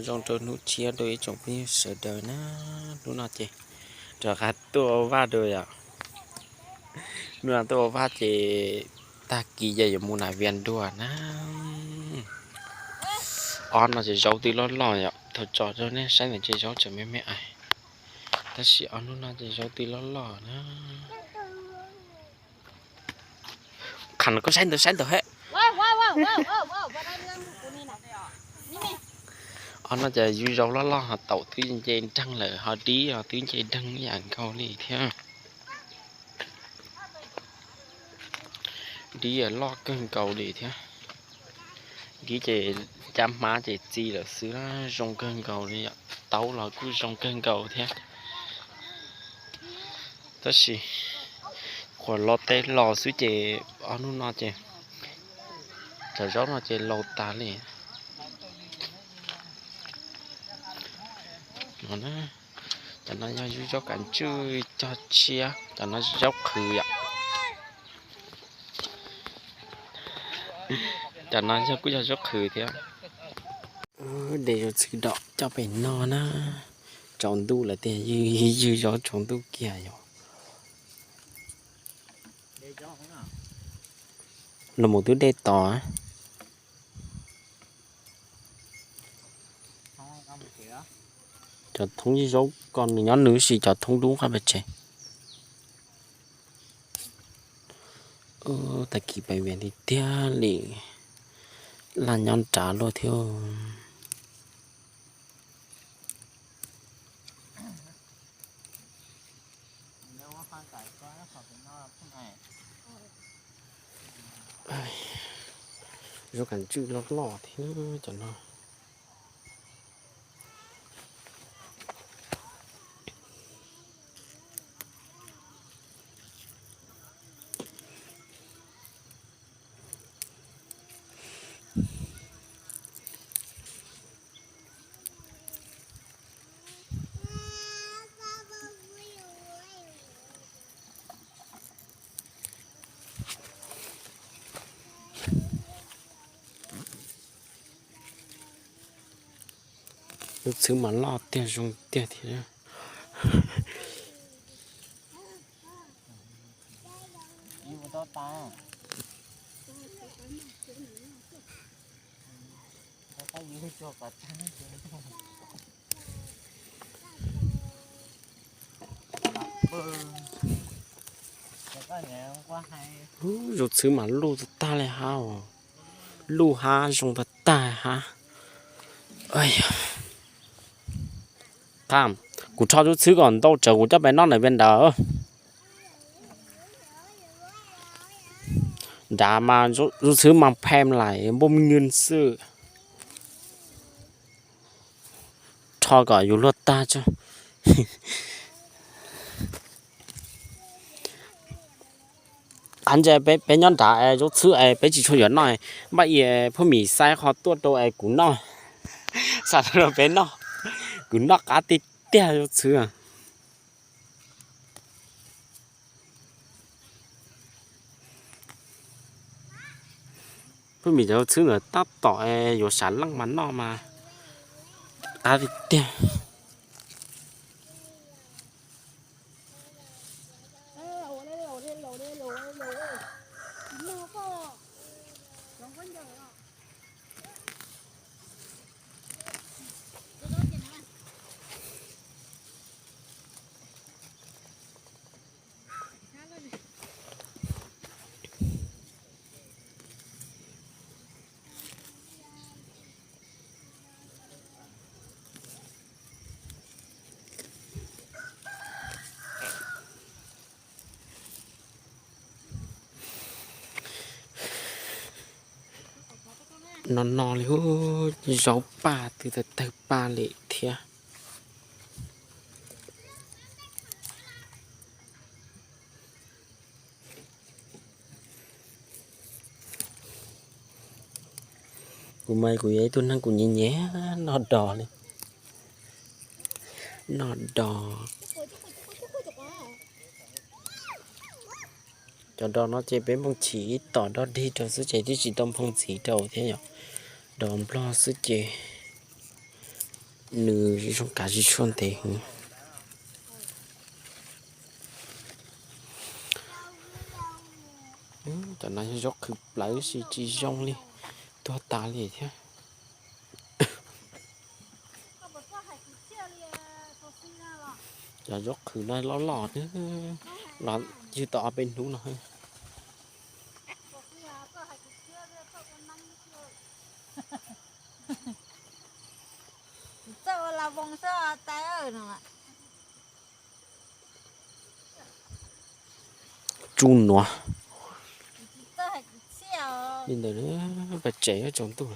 Zoo rau hnub tshiab rau ib tsoom phooj ywg sawv daws na. Hnub no ces rov qab tuaj ua vaj dua yom. Hnub no tuaj ua vaj ces tag kis ces yuav mus nram Vias dua na. Ob no ces zaub twb loj loj yom, thaum tso rau nej saib ntawm ces zaub tseem me me ais, tab sis ob hnub no ces zaub twb loj loj na. Qham no koj saib ntawd, saib ntawd he. Ob no ces yus zaub loj loj ho taum twb nce nreeg lawm, ho dib twb nce nreeg ib yam nkaus li thiab. Dib loj kawg nkaus li thiab. Dib ces cab hmab ces txi lawm xwb, zoo kawg nkaus li, taub los kuj zoo kawg nkaus thiab. Tab sis qhuas los tej los xwb ces ob hnub no ces cov zaub no ces laus tas li. Cov no yog yus zaub kav ntswj cog tshiab, cov no zaub qhwv yom. Cov no yog kuj yog zaub qhwv thiab. De zaub txhwb dom coj pem no na. Tsaus ntuj lawm tiag, ywg zaub tsaus ntuj kiag yom. Los mus twb dej tos. Cov thoob zaub ko nws nyob nws ib si, cov thoob dub qab pem tsev. Tag kis pem Vias tiag tiag li, laj nyob nrad luaj thiab. Zaub kav ntswj loj loj thiab cov no. Lub txhwb mas loj tiag zoo tiag thiab. Lub txhwb mas luj tag tag li hab, luj hab zoo tag tag hab. Kuv rho lub txhwb kom ntau tsawv kuv coj pem noj ntawm Vias nrad. Nrad mas lub txhwb mas phem lais npoj me nyuj xwb. Rho kom yus luag tag tso. Qab ntse peb nyob nrad es zaub txhwb es peb tsis tshua yuav noj, npaj i phub Mim xaib qho tuaj rau es kuv noj. Xav rau peb noj, kuv noj qab tiag tiag zaub txhwb. Phub Mim cov zaub txhwb ntawd tab tom yuav sav leej mas noj mas qab tiag tiag. No no li, zaub paj twb tawg tawg paj li thiab. Kuv mas kuv yog ib tug neeg kuv nyiam nyiam noj dos li. Noj dos. Cov dos no ces peb npoo chim ib tom dog dig rau xwb ces twb tsis tau nphoo ntxiv rau thiab yom. Dos nplog xwb ces Nws zoo kav zig tshuaj ntev heev. Cov no yog zaub qhwv plawv si tsis zoo li, tuag tas li thiab. Cov zaub qhwv no loj loj, los yug tau ob peb hnub no. Txawj ua la voos xwb tais no. Tsuj nuav. Li ntawd pes tsev tsaus ntuj.